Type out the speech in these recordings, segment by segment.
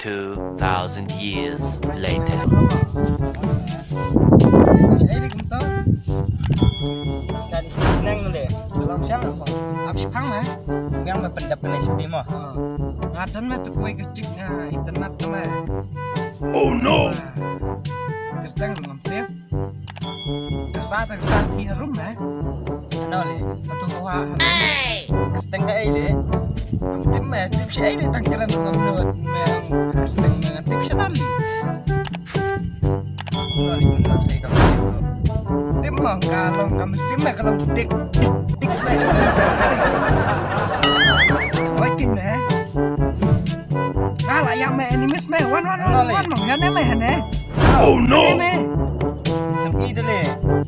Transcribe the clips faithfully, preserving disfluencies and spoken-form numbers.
Two thousand years later. Kan isneng le. Belum siang apa? Ap sipang mah. Yang mah pendap kena seperti mah. Ngadan mah tu kue kecik nga internet tu mah. Oh no. Kerteng belum tip. Kasa ta kasa ti harum eh. Ano le? Atu kuha harum. Tang ka ai le. Tim meh, tim si ai le tang keren ngam nuat meh. Tang meh tim si tali. Tim mong ka long kam sim meh ka long dik dik dik meh. Oi tim meh. Ala ya meh enemies meh. Wan wan wan wan mong ya ne meh ne. Oh no. Meh. Yang i dele.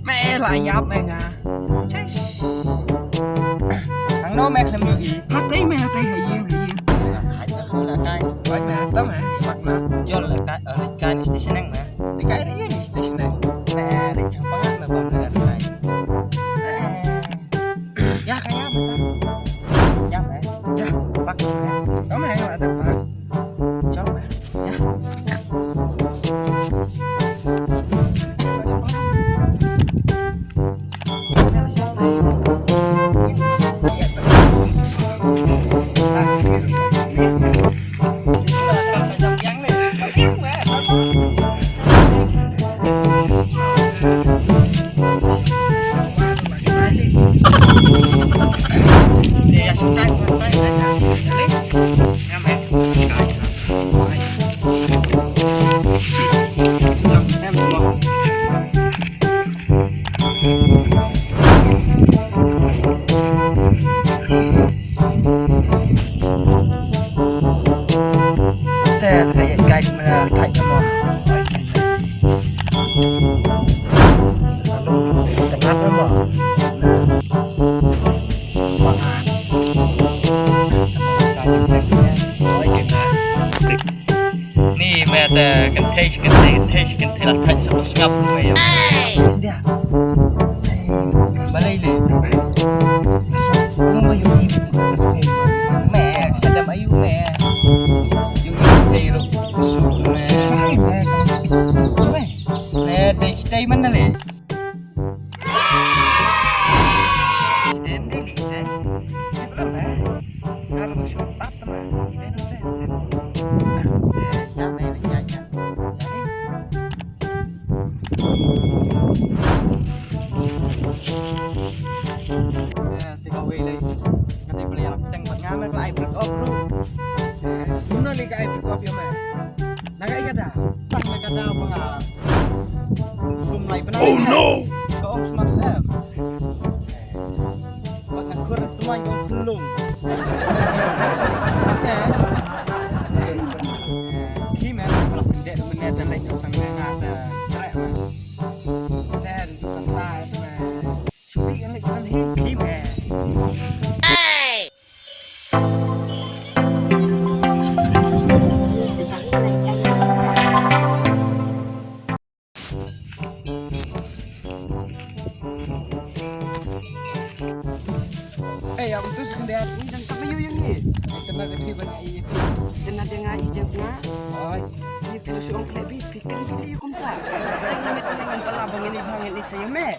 Meh la yap meh nga. Chesh. Ang no meh klem yu i. Hatai meh hatai hayin hayin. Hai ka su la kai. Oi meh tam meh. Mak na. Jol la kai la kai ni station nang meh. Ni kai ni ni station nang. Meh ri chang pangat na bang na kai. Ya kaya mata. Ya meh. Ya pak meh. Tam meh la da pak. Ni meh te kan thei kan thei kan thei kan thei la thei sa sngap meh. Balai le. Meh sa dam ayu meh. Yu thei ru su meh. Meh dei dei man le. Oh no! Ka ong smat em. Ba ka kur tu mai ka ong thulung. Ki me ba la pynde tu mynne ta leit tang ne nga ta trek me. Te tu kan ta tu me. Sudi kan leit kan hi ki me. Eh, ya betul sekali. Ini dan kami yuyun ni. Internet lebih banyak iya. Internet dengan iya juga. Oh, ini terus orang lebih pikir dia kumta. Ini dengan telah bangin ini bangin ini saya meh.